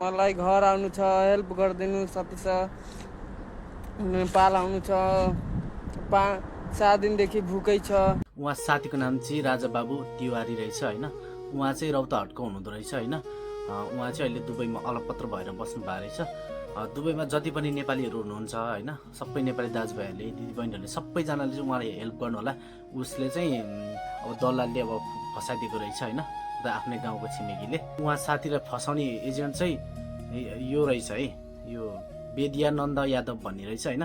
मलाई घर आउनु छ, हेल्प गरिदिनु सतीश। नेपाल आउनु छ, 5-7 दिनदेखि भुकै छ। उहाँ साथीको नाम चाहिँ राजा बाबु तिवारी रहेछ होइन। उहाँ चाहिँ रौतहटको हुनुहुँदो रहेछ होइन। उहाँ चाहिँ अहिले दुबईमा अलपत्र भएर बस्नु भएको रहेछ। दुबईमा जति पनि नेपालीहरू हुनुहुन्छ होइन, सबै नेपाली दाजुभाइहरूले दिदीबहिनीहरूले सबैजनाले चाहिँ उहाँलाई हेल्प गर्नु होला। उसले चाहिँ अब दलालले अब फसाइदिएको रहेछ होइन, र आफ्नै गाउँको छिमेकीले। उहाँ साथीलाई फसाउने एजेन्ट चाहिँ यो रहेछ है, यो वेदियानन्द यादव भन्ने रहेछ होइन।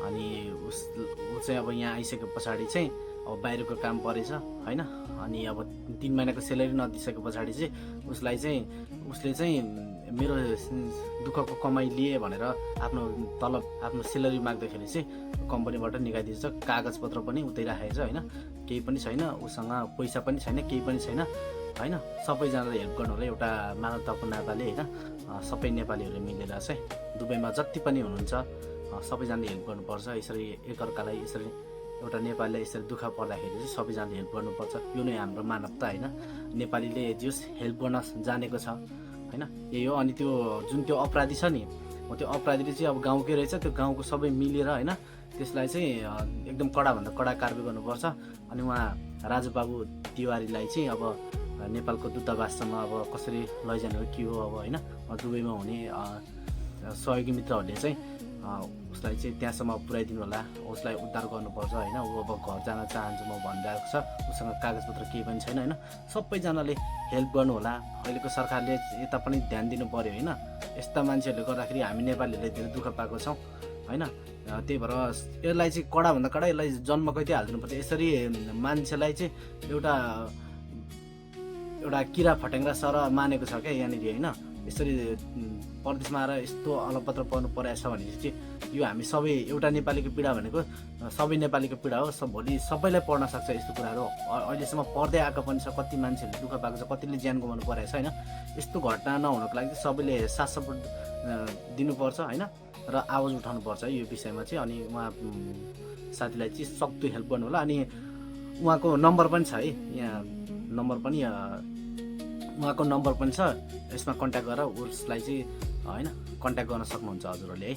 अनि ऊ चाहिँ अब यहाँ आइसके पछाडि चाहिँ अब बाहिरको काम परेछ होइन। अनि अब 3 महिनाको सेलेरी नदिइसके पछाडि चाहिँ उसले चाहिँ मेरो दुःखको कमाइ लिए भनेर आफ्नो तलब आफ्नो सेलेरी माग्दाखेरि चाहिँ कम्पनीबाट निकालिदिन्छ। कागजपत्र पनि उतै राखेको छ होइन, केही पनि छैन उसँग, पैसा पनि छैन, केही पनि छैन होइन। सबैजनाले हेल्प गर्नु होला एउटा मानवताको नाताले होइन। सबै नेपालीहरू मिलेर चाहिँ दुबईमा जति पनि हुनुहुन्छ सबैजनाले हेल्प गर्नुपर्छ। यसरी एकअर्कालाई यसरी एउटा नेपालीलाई यसरी दुःख पर्दाखेरि चाहिँ सबैजनाले हेल्प गर्नुपर्छ। यो नै हाम्रो मानवता होइन। नेपालीले जस हेल्प गर्न जानेको छ होइन, यही हो। अनि त्यो जुन त्यो अपराधी छ नि, त्यो अपराधीले चाहिँ अब गाउँकै रहेछ, त्यो गाउँको सबै मिलेर होइन त्यसलाई चाहिँ एकदम कडाभन्दा कडा कारबाही गर्नुपर्छ। अनि उहाँ राजुबाबु तिवारीलाई चाहिँ अब नेपालको दूतावाससम्म अब कसरी लैजानु हो के हो अब होइन, दुबईमा हुने सहयोगी मित्रहरूले चाहिँ उसलाई चाहिँ त्यहाँसम्म पुर्याइदिनु होला, उसलाई उद्धार गर्नुपर्छ होइन। ऊ अब घर जान चाहन्छु म भनिरहेको छ, उसँग कागजपत्र केही पनि छैन होइन। सबैजनाले हेल्प गर्नु होला। अहिलेको सरकारले यता पनि ध्यान दिनु पर्यो होइन। यस्ता मान्छेहरूले गर्दाखेरि हामी नेपालीहरूले धेरै दुःख पाएको छौँ होइन। त्यही भएर यसलाई चाहिँ कडाभन्दा कडा यसलाई जन्मकैदै हालिदिनु पर्छ। यसरी मान्छेलाई चाहिँ एउटा किरा फट्याङ्ग्रा सर मानेको छ क्या यहाँनिर होइन। यसरी परदेशमा आएर यस्तो अलपत्र पर्नु परेको छ भने चाहिँ यो हामी सबै एउटा नेपालीको पीडा भनेको सबै नेपालीको पीडा हो। भोलि सबैलाई पर्न सक्छ यस्तो कुराहरू। अहिलेसम्म पर्दै आएको पनि छ, कति मान्छेहरूले दुःख पाएको छ, कतिले ज्यान गुमाउनु परेको छ होइन। यस्तो घटना नहुनको लागि सबैले साथ सपोर्ट दिनुपर्छ होइन, र आवाज उठाउनुपर्छ यो विषयमा चाहिँ। अनि उहाँ साथीलाई चाहिँ सक्दो हेल्प गर्नु होला। अनि उहाँको नम्बर पनि छ है, यहाँ नम्बर पनि उहाँको नम्बर पनि छ, यसमा कन्ट्याक्ट गरेर उसलाई चाहिँ होइन कन्ट्याक्ट गर्न सक्नुहुन्छ हजुरहरूले है।